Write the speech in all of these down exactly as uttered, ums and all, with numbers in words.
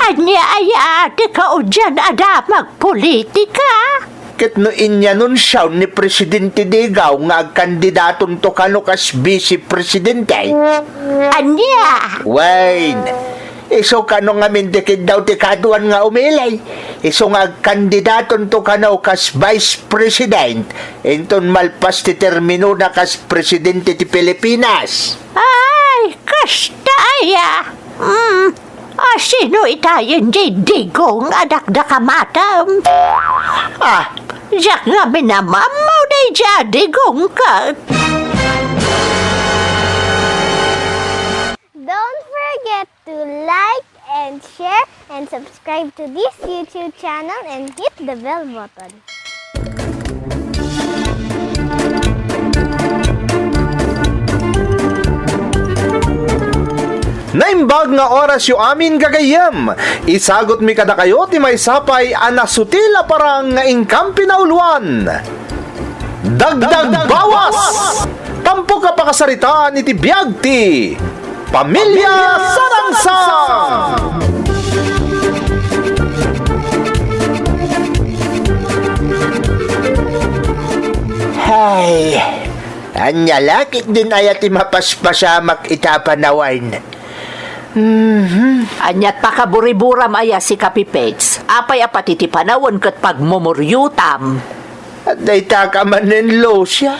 Ania aya ti kaudian a damag politika? Ket no inanunsiaw ni Presidente Digong nga agkandidatonto kano kas vice presidente? Ania? Wen, isu kano ngamin ti kiddaw ti kaduan nga umili. Isu nga agkandidatonto kano kas vice president, inton malpas ti terminona kas presidente ti Pilipinas. Ay, kasta aya. Mm. Asino itayen diay Digong a dakdakamatem? Ah, diak ngamin a maammo daydiay a Digong ket. Don't forget to like and share and subscribe to this YouTube channel and hit the bell button. Naimbag nga orasyo amin, gagayyem. Isagutmi kadakayo ti maysa pay a nasutil a parang nga inkam pinauluan. Dagdag bawas! Tampok a pakasaritaan iti biag ti Pamilya Sarangsang! Hay, ania la ketdin aya ti mapaspasamak ita a panawen? Mhm. Ania't pakaburiburam aya, Sika Pipits? Apay a pati ti panawen ket pagmumuriotam? Adda ita ka manen, Lucia.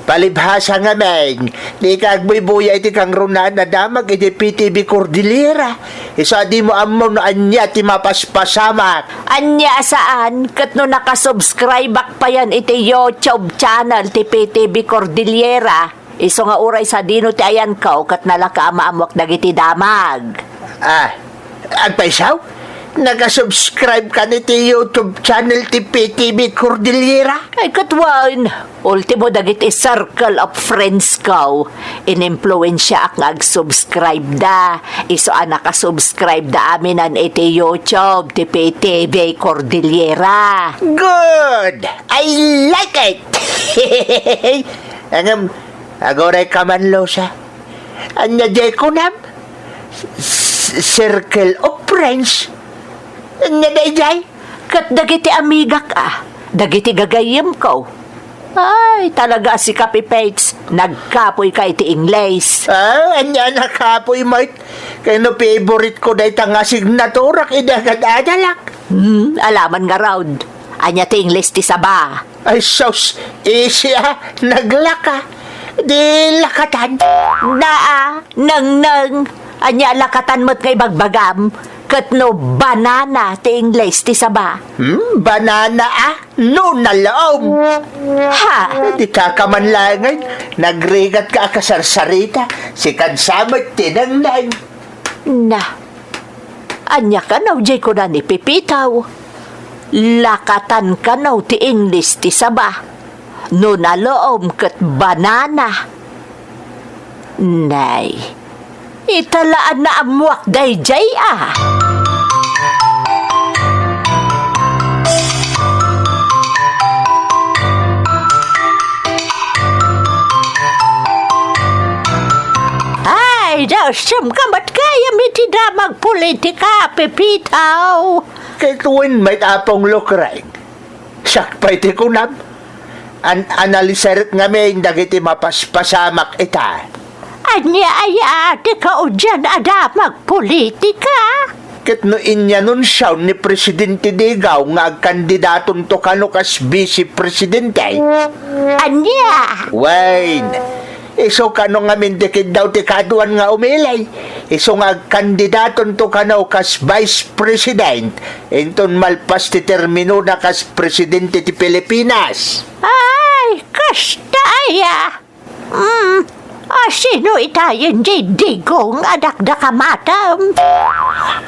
Palibhasa ngamin, dika agbuybuya iti kangrunaan a damag iti P T V Cordillera. Isu a dimo ammo no ania ti mapaspasamak. Ania a saan, ket no nakasubscribe-ak payen iti YouTube channel ti P T V Cordillera, isu nga uray sadino ti ayanko ket nalaka a maammoak dagiti damag. Ah, agpayso? Nakasubscribe kan iti YouTube channel ti P T V Cordillera? Ay, ket wen, ultimo dagiti circle of friends ko. Inimpluensiaak nga agsubscribe da. Isu a nakasubscribe da aminen iti YouTube ti P T V Cordillera. Good! I like it! Ngem, aguray ka man, Lucia. Ania diay kunam? S-, circle of friends? Ania daydiay? Ket dagiti amigak a, dagiti gagayyemko. Ay, talaga a Sika Pipits, nagkapoyka iti Ingles. Ah, ania a nakapoy met? Ket no favorite ko dayta nga asignaturak idi agad-adalak. Hmm, alaman ngarud. Ania ti Ingles ti saba? Ay sus, isi a, naglaka. Di lakatan. Naa, nengneng. Ania lakatan met nga ibagbagam? Ket no banana ti Ingles ti saba? Hmm, banana a? No, nalaom. Ha? Di ka kaman laengen. Nagrigat ka a kasarsarita. Sikan sa met ti nengneng. Na. Ania kano diay kuna ni Pipitaw? Lakatan kano ti Ingles ti saba. No naloom ket banana. Nay, ita la a naammoak daydiay a. Ay, dausem ka met gayam iti damag politika, Pipitaw. Ket wen met, Apong Lukreng. Siak pay ti kunam. An-, analisarek ngamin dagiti mapaspasamak ita. Ania aya ti kaudian a damag politika? Ket no inanunsiaw ni Presidente Digong nga agkandidatonto kano kas vice presidente? Ania? Wen, isu kano ngamin ti kiddaw ti kaduan nga umili. Isu nga agkandidatonto kano kas vice president, inton malpas ti terminona kas presidente ti Pilipinas. Ay, kasta aya. Mm, asino itayen diay Digong a dakdakamatem?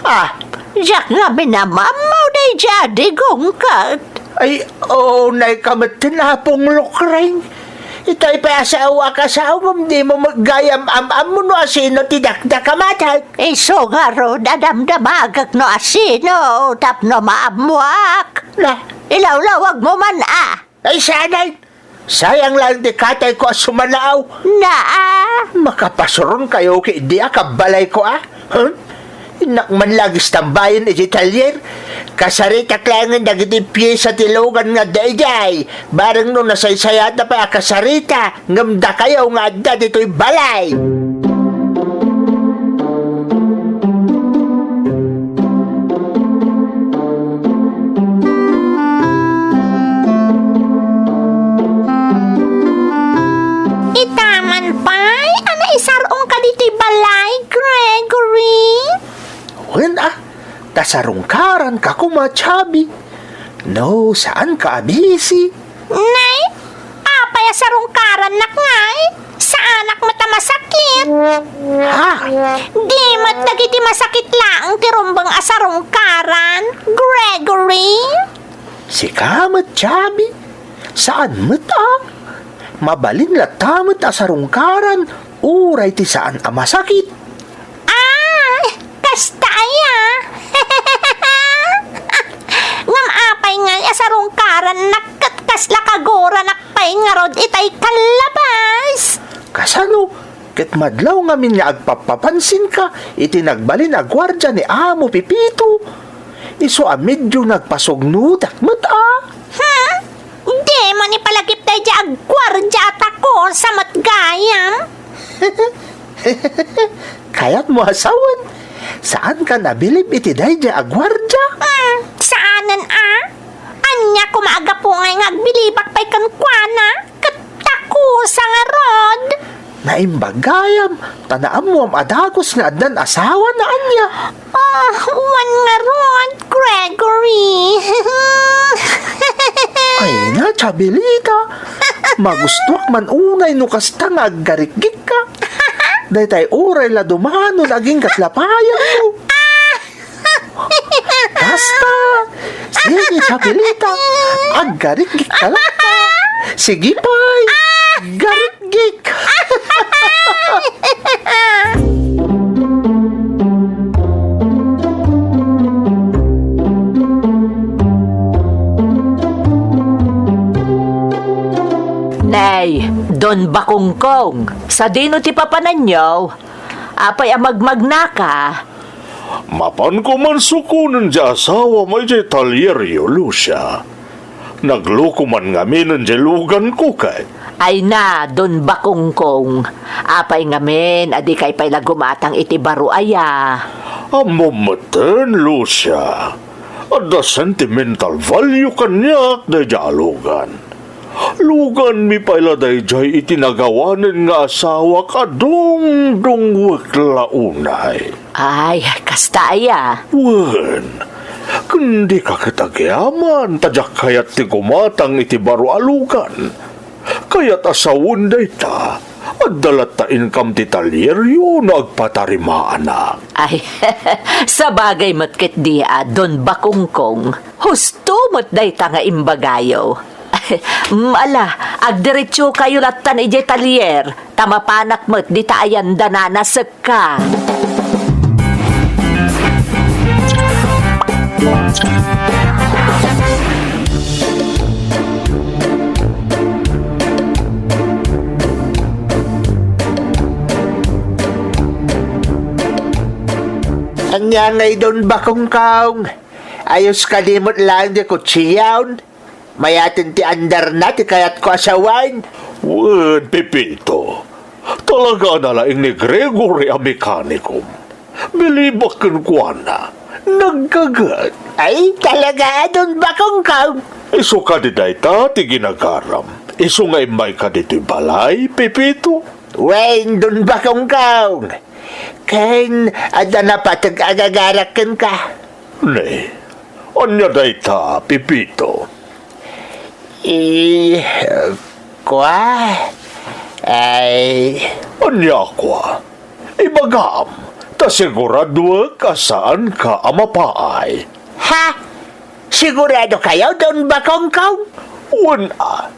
Ah. Diak ngamin a maammo daydiay a Digong ket. Ay, unay ka met, Apong Lukreng. Itay pay a sao a kasao ngem dimo met gayam am-ammo no asino ti dakdakamatek. Isu ngarud a damdamagek no asino tapno maammoak. Na? Ilawlawagmo man a. Ay, sanay! Sayang laeng ti katayko a sumanaaw. Naa! Makapasuronkayo ketdi a kabbalayko a? Huh? Innak man la agistambayan iti talyer. Kasaritak laengen dagiti piesa ti lugan nga adda idiay. Bareng no nasaysayaatna pay a kasarita, ngem dakayo nga adda ditoy balay. Ita man pay a naisar-ongka ditoy balay, Gregory? Wen a, ta sarungkaranka koma, Chubby. No, saanka a busy? Nay, apay a sarungkarannak ngay? Saanak met a masakit. Ha? Di met dagiti masakit laeng ti rumbeng a sarungkaran, Gregory? Sika met, Chubby. Saan met a? Mabalin latta met a sarungkaran uray ti saan a masakit. Ah, kasta aya. Ngem apay ngay a sarungkarannak ket kasla kaguranak pay ngarud itay kallabas? Kasano ket madlaw ngamin nga agpappapansinka iti nagbalin a guardia ni Amo Pepito? Isu a medio nagpasugnodak met a. Hmm? Dimo ni palagip daydiay a guardia a takosa met gayam. Kayatmo a sawen, saankan a bilib iti daydiay a guardia? Hmm, saanen a? Ania koma a gapu ngay nga agbilibak pay kenkuana? Ket takosa ngarud. Naimbag gayam, ta naammoam a dagus nga addan asawa na ania. Ah, wen ngarud, Gregory. Ay na, Chabelita. Magustuak man unay no kasta nga aggarikgikka. Daytay uray la dumanon agingga ti lapayammo. Basta! Sige, Chapelita! Aggarikgikka latta! Sige pay! Garikgik! Nay, Don Bakongkong, sadino ti papananyo? Apay a magmagnaka? Mapanko man sukonen ti asawam idiay talieryo, Lucia. Nagloko man ngaminen ti luganko ket. Ay na, Don Bakongkong. Apay ngamin a dikay pay la gumatang iti baro aya? Ammom metten, Lucia. Adda sentimental value kaniak daydiay a lugan. Luganmi pay la daydiay iti nagawanen nga asawak a dungdungwek la unay. Ay, kasta aya? Wen, ken dika ket agyamanan ta diak kayat ti gumatang iti baro a lugan. Kayat a sawen dayta, adda latta inkam ti talieryo no agpatarimaanak. Ay, sabagay met ketdi a, Don Bakongkong. Husto met dayta nga imbagayo. Mm, ala, agdiretsokayo lattan idiay talier, ta mapanak met dita a yandanana sekka. Ania ngay, Don Bakongkong? Ayos kadi met laeng ti kutsiaon? Mayaten ti andarna ti kayatko a sawen. Wen, Pepito, talaga a nalaing ni Gregory a mekanikom. Bilibak kenkuana. Naggaget. Ay, talaga, Don Bakongkong. Isu kadi dayta ti ginagaram. Isu nga immayka ditoy balay, Pepito. Wen, Don Bakongkong. Ken, adda napateg a gagarak kenka. Ne, ania dayta, Pepito? I, kua, ay. Ania kua? Ibagam, ta siguraduek a saanka a mapaay. Ha? Sigurado kayo, Don Bakongkong? Wen a.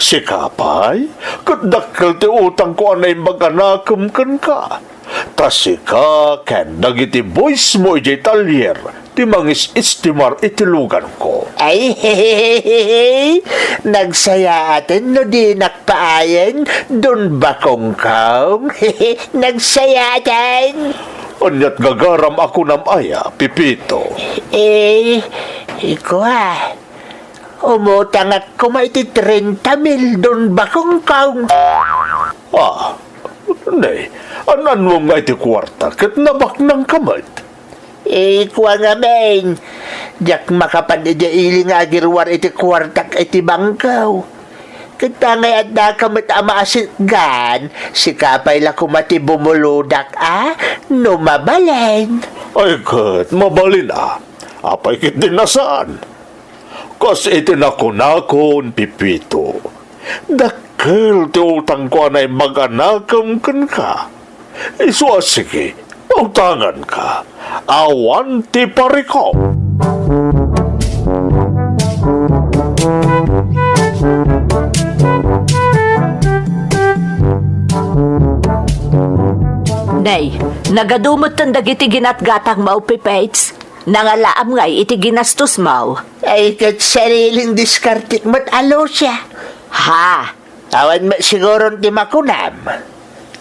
Sika pay, ket dakkel ti utangko a naimbag a nakem kenka. Ta sika ken dagiti boysmo idiay talyer ti mangis-estimar iti luganko. Ay, hehehehe, nagsayaaten no dinak paayen, Don Bakongkong. Nagsayaaten. Ania't gagaram a kunam aya, Pipito? Eh, ikua, umutangak koma iti trenta mil, Don Bakongkong. Ah, nay, an-annuam nga iti kuarta ket nabaknangka met? Eh, kua ngamin, diak makapan idiay ili nga agiruar iti kuartak iti bangko. Ket ta ngay addaka met a maasitgan, sika pay la koma ti bumuludak a no mabalin. Ay ket, mabalin a. Apay ketdin a saan? Kas iti nakunakon, Pipito, dakkel ti utangko a naimbag a nakem kenka. Isu a sige, utanganka. Awan ti parikop. Nay, nagadu metten dagiti ginatgatangmo, Pipits. Nangalaam ngay iti ginastosmo. Ay, ket sariling diskartek met a, Lucia. Ha? Awan met siguron ti makunam.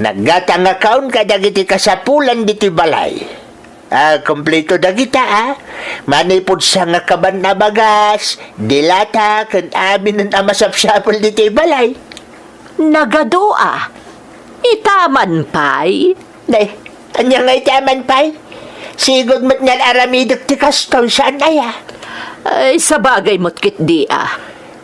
Naggatangakon kadagiti kasapulan ditoy balay. Ah, kompleto dagita, ah. Manipud sangakaban a bagas, dilata, ken aminen a masapsapul ditoy balay. Nagadu a. Itaman pay? Nay, ania nga itaman pay? Sigud met nga aramidek ti kastoy, saan aya? Ay, sabagay met ketdi a.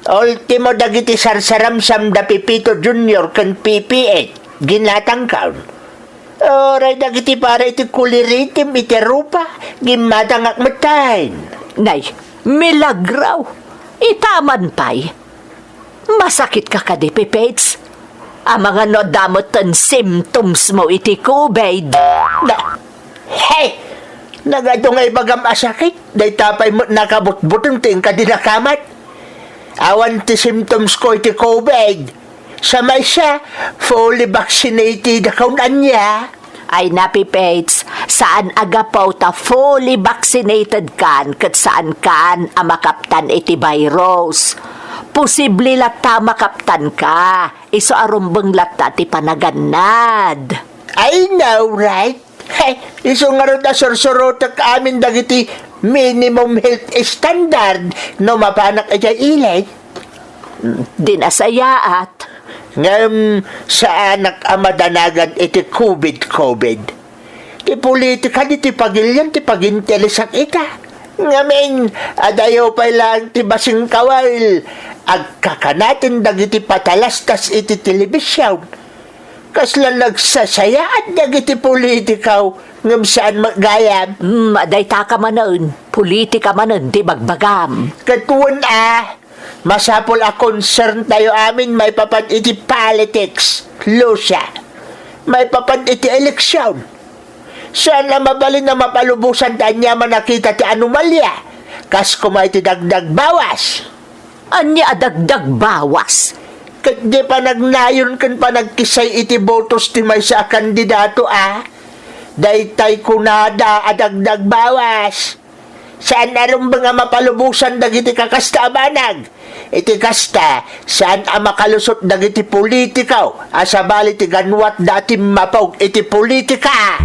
Ultimo dagiti sarsaramsam da Pipito Junior ken P P H, ginatangkon. Uray dagiti para iti kuliritim iti rupa, gimmatangak metten. Nay, milagro! Itaman pay? Masakitka kadi, Pipits? Amangan no adda metten symptoms mo iti covid. Na, hey! Nagadu nga ibagam a sakit, dayta pay met nakabutbuteng ti inka dinakamat. Awan ti symptoms ko iti covid. Sa maysa, fully vaccinated akon ania. Ay, Pipits, saan a gapu ta fully vaccinated kan ket saan kan a makaptan iti virus. Posible latta a makaptan ka, isu a rumbeng latta ti panagannad. I know, right? Hey, isu ngarud a sursurotek amin dagiti minimum health standard no mapanak idiay ili. Di nasayaat. Ngem saanak a madanagan iti covid-covid. Ti politika ditoy pagilian ti paginteresak ita. Ngamin, adayo pay laeng ti basing kawil, agkakanaten dagiti patalastas iti telebision. Kasla nagsasayaat dagiti politikaw, ngem saan met gayam. Hmm, dayta ka manen, politika manen ti bagbagam. Ket wen a, masapul a concern tayo amin maipapan iti politics, Lucia. Maipapan iti eleksyon. Saan a mabalin a mapalubosan ti aniaman a kita ti anomalia. Kas koma iti dagdagbawas. Ania a dagdagbawas? Ket di panagnayon ken panagkisay iti botos ti maysa a kandidato a. Daytay kunada a dagdagbawas. Saan a rumbeng a mapalubosan dagiti kakasta a banag. Iti kasta, saan a makalusot dagiti politiko a sabali ti ganwatda a timmapog iti politika.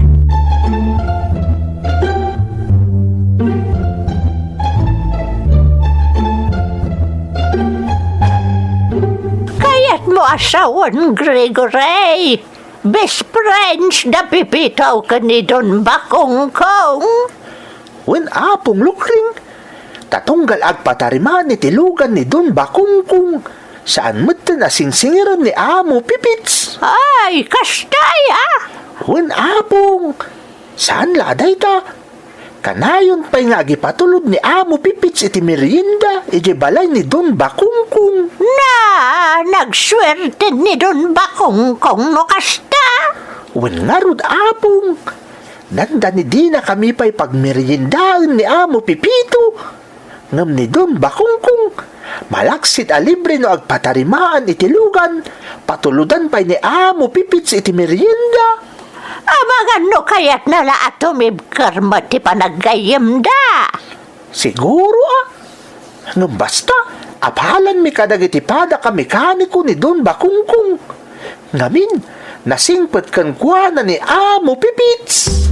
Kayatmo a sawen, Gregory. Best friends da Pipito ken ni Don Bakongkong. Wen, Apong Lukring, ta tunggal agpatarimaan iti lugan ni Don Bakongkong, saan metten a singsingiran ni Amo Pipits. Ay, kasta aya? Wen, Apong, saan la a dayta? Kanayon pay nga agipatulod ni Amo Pipits iti merienda iti balay ni Don Bakongkong. Na, nagsuerte ni Don Bakongkong no kasta. Wen ngarud, Apong, nanda ni dinakami pay pagmeriendaen ni Amo Pipito. Ngem ni Don Bakongkong, malaksid a libre no agpatarimaan iti lugan, patulodan pay ni Amo Pipits iti merienda. Amangan no kayatna la a tumibker met ti panaggayyemda. Siguro a. Ngem basta, apalanmi kadagiti pada ka mekaniko ni Don Bakongkong. Ngamin, nasingpet kenkuana ni Amo Pipits.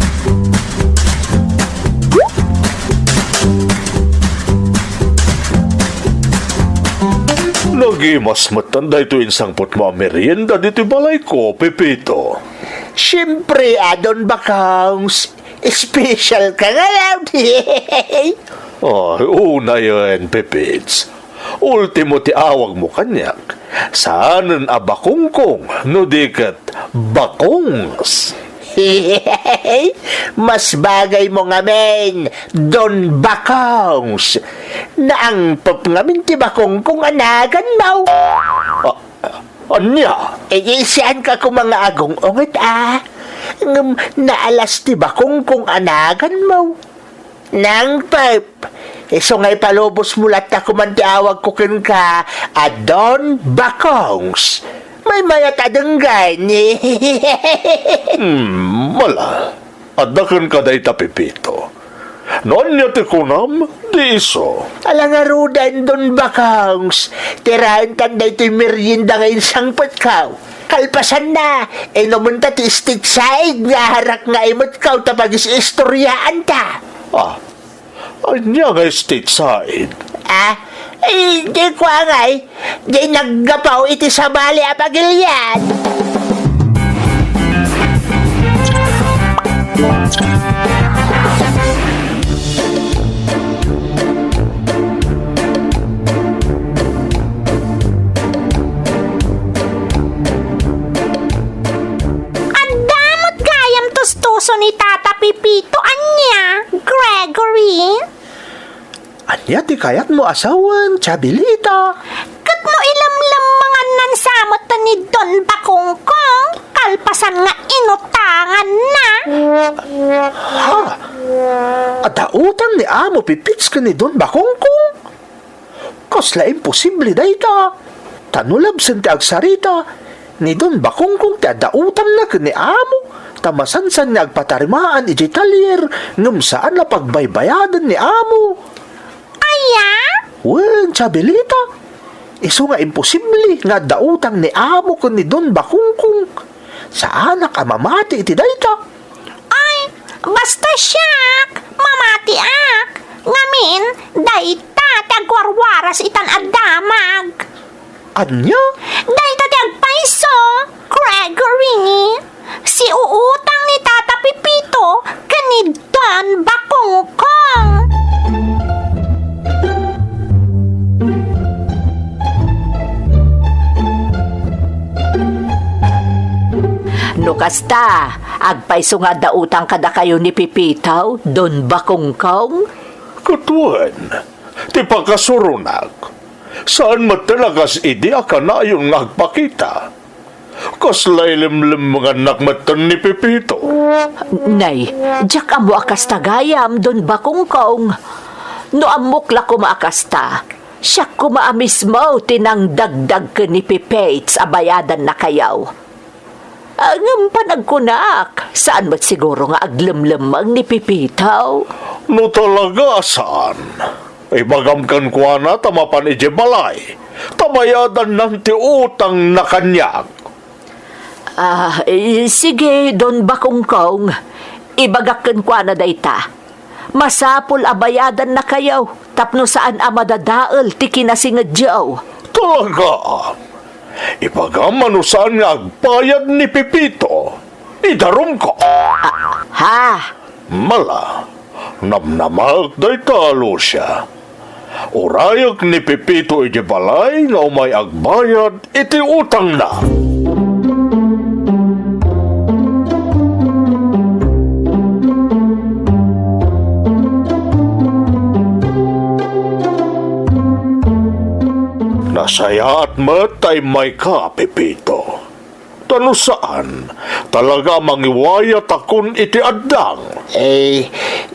Gimas metten daytoy insangpetmo a merienda ditoy balayko, Pepito. Siempre, a, Don Bakongs, special ka nga laud. Ay, unayen, Pepits. Ultimo ti awagmo kaniak. Saanen a bakongkong, no di ket bakongs. Mas bagaymo ngamin, Don Bakongs. Naangpep ngamin ti bakongkong a naganmo. Ah, ania? Eh, saanka koma nga agung-unget, a. Ngem naalas ti bakongkong a naganmo. Nangpep, isu nga ipalubosmo latta koman ti awagko kenka a Don Bakongs. Maymayat a denggen. Hmm, mala. Adda kenka dayta, Pepito. No ania ti kunam, di isu. Ala ngaruden, Don Bakongs. Tiraentan daytoy merienda nga insangpetko. Kalpasanna, inumenta ti state side nga arak nga imetko ta pagis-istoriaanta. Ah, ania nga state side? Ah, eh, di ko angay, di naggapu iti sabali a pagilian. Adda met gayam tustuso ni Tata Pepito, ania, Gregory? Ania ti kayatmo a sawen, Chabelita? Ket no ilemlemmengannan sa met ni Don Bakongkong, kalpasan nga inutanganna. Ha? Adda utang ni Amo Pipits ken ni Don Bakongkong? Kasla imposible dayta. Ta no labsen ti agsarita, ni Don Bakongkong ti adda utangna ken ni Amo, ta masansan nga agpatarimaan idiay talyer ngem saan a pagbaybayaden ni Amo. Aya? Wen, Chabelita. Isu nga imposible nga adda utang ni Amo ken ni Don Bakongkong. Saanak a mamati iti dayta. Ay, basta siak, mamatiak. Ngamin, dayta ti agwarwaras itan a damag. Ania? Dayta ti agpayso, Gregory. Siuutang ni Tata Pipito ken ni Don Bakongkong. No kasta, agpayso nga adda utang kadakayo ni Pipito, Don Bakongkong? Ket wen, ti pakasuronak, saan met talaga kas idi a kanayon nga agpakita. Kasla ilemlemmengannak metten ni Pipito. Nay, diak ammo a kasta gayam, Don Bakongkong. No ammok la koma a kasta, siak koma a mismo ti nangdagdag ken ni Pipits a bayadannakayo. Ah, ngem panagkunak, saan met siguro nga aglemlemmeng ni Pipito? No talaga a saan, ibagam kenkuana ta mapan idiay balay, ta bayadannan ti utangna kaniak. Ah, eh, sige, Don Bakongkong. Ibagak kenkuana dayta. Masapul a bayadannakayo tapno saan a madadael ti kinasingedyo. Talaga? Ibagam a no saan nga agbayad ni Pipito, idarumko. Ah, ha? Mala, namnamaek dayta, Lucia. Urayek ni Pipito idiay balay nga umay agbayad iti utangna. Nasayaat met ta immayka, Pipito. Ta no saan, talaga a mangiwayatakon iti addang. Eh,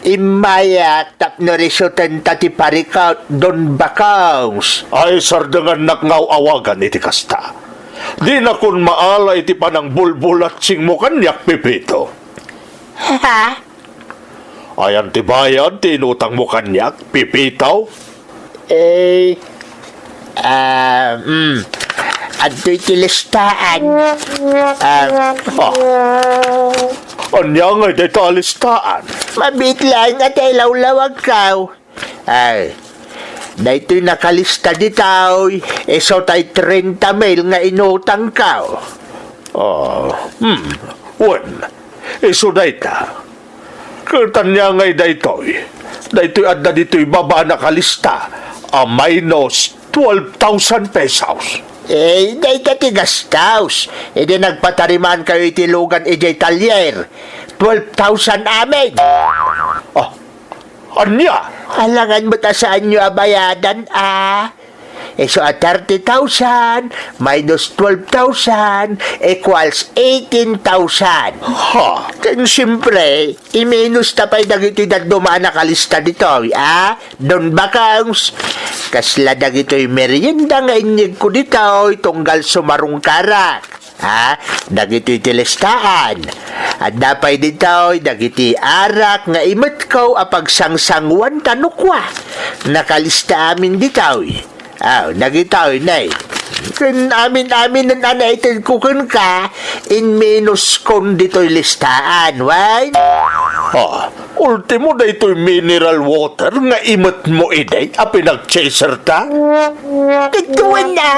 immayak tapno risutenta ti parikut, Don Bakongs. Ay, sardengannak nga aw-awagan iti kasta. Dinakon maala iti panangbulbulatsingmo kaniak, Pipito. Ha? Ayan ti bayad ti inutangmo kaniak, Pipito? Eh, ah, mm. Adtoy ti listaan. Ah, oh. Ania ngay dayta a listaan? Mabiit laeng a ti ilawlawagko. Ay, Daytoy nakalista ditoy, isu tay trenta mil nga inutangko. Ah, hmm, wen, isu dayta. Ket ania ngay daytoy? Daytoy adda ditoy baba nakalista a minus twelve thousand pesos. Eh, dayta ti gastos. Idi nagpatarimaankayo iti lugan idiay talyer, twelve thousand amin. Ah, ania? Alangan met a saanyo a bayadan, a. Isu a thirty thousand minus twelve thousand equals eighteen thousand. Ha? Ken siempre, iminus ta pay dagitoy dadduma a nakalista ditoy, a, Don Bakongs. Kasla dagitoy merienda nga inyegko ditoy tunggal sumarungkarak. Ha? Dagitoy ti listaan. Adda pay ditoy dagiti arak nga imetko a pagsangsanguan ta no kua, nakalista amin ditoy. Aw, dagitoy, nay. Ken amin-aminen a naitedko kenka, inminuskon ditoy listaan, wen? Ah, ultimo daytoy mineral water nga imetmo idi a pinagchaser ta? Ket wen a,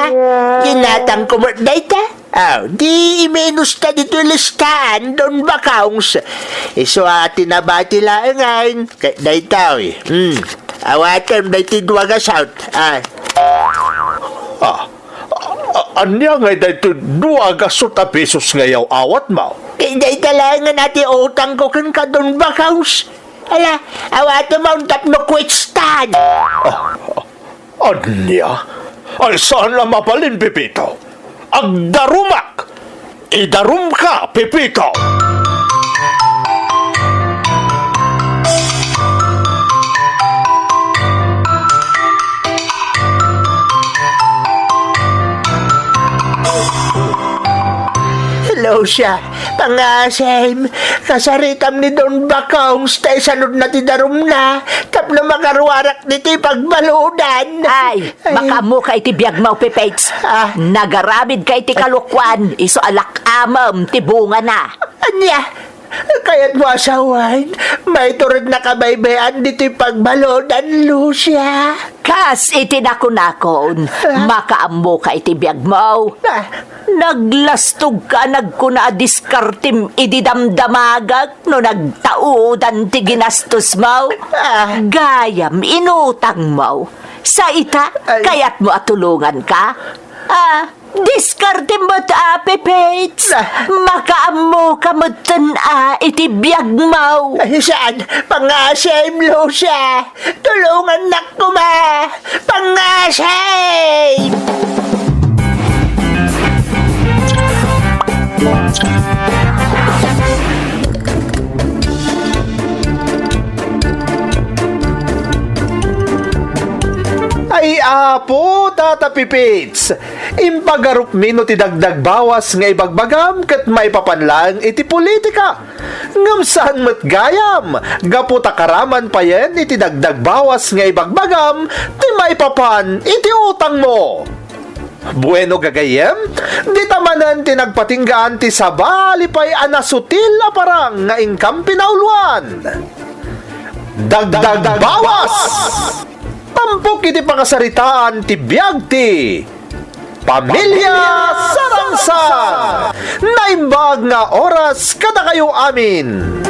ginatangko met dayta. Aw, di iminus ta ditoy listaan, Don Bakongs. Isu a tinabati laengen, ket daytoy. Hmm. Awatem daytoy dua gasut. Ah. Ah, a-, ania ngay daytoy dua gasut a pesos nga iyaw-awatmo? Ket dayta laengen a ti utangko kenka, Don Bakongs. Ala, awatem a tapno kuitstan. Ah, ah. Ania? Ay, saan a mabalin, Pepito? Agdarumak! Idarumka, Pepito! Hello siya. Pangasem, kasaritam ni Don Bakongs ta isanudna ti darumna tapno makaruarak ditoy pagbaludan. Ay, ay, makaammoka iti biagmo, Pepets. Ah. Nagaramidka iti kalokuan, isu a lak-amem ti bungana. Ania? Kayatmo a sawen, maiturednaka baybay-an ditoy pagbaludan, Lucia? Kas iti nakunakon, ah, makaammoka iti biagmo. Ah. Naglastogka a nagkuna a diskartem idi damdamagak no nagtaudan ti ginastosmo. Ah. Gayam inutangmo. Sa ita, ay, kayatmo a tulonganka? Ah, diskartem met a, Pepets. Ah. Makaammoka metten a iti biagmo. Ay, saan? Pangasem, Lucia. Tulongannak koma! Pangasem! Ay, Apo, Tata Pipits! Impagarupmi no ti dagdagbawas nga ibagbagam ket maipapan laeng iti politika. Ngem saan met gayam, gapu ta karaman payen iti dagdagbawas nga ibagbagam ti maipapan iti utangmo. Bueno, gagayyem, dita manen ti nagpatinggaan ti sabali pay a nasutil a parang nga inkam pinauluan. Dagdagbawas! Tampok iti pakasaritaan ti biag ti Pamilya Sarangsan! Naimbag nga oras kadakayo amin!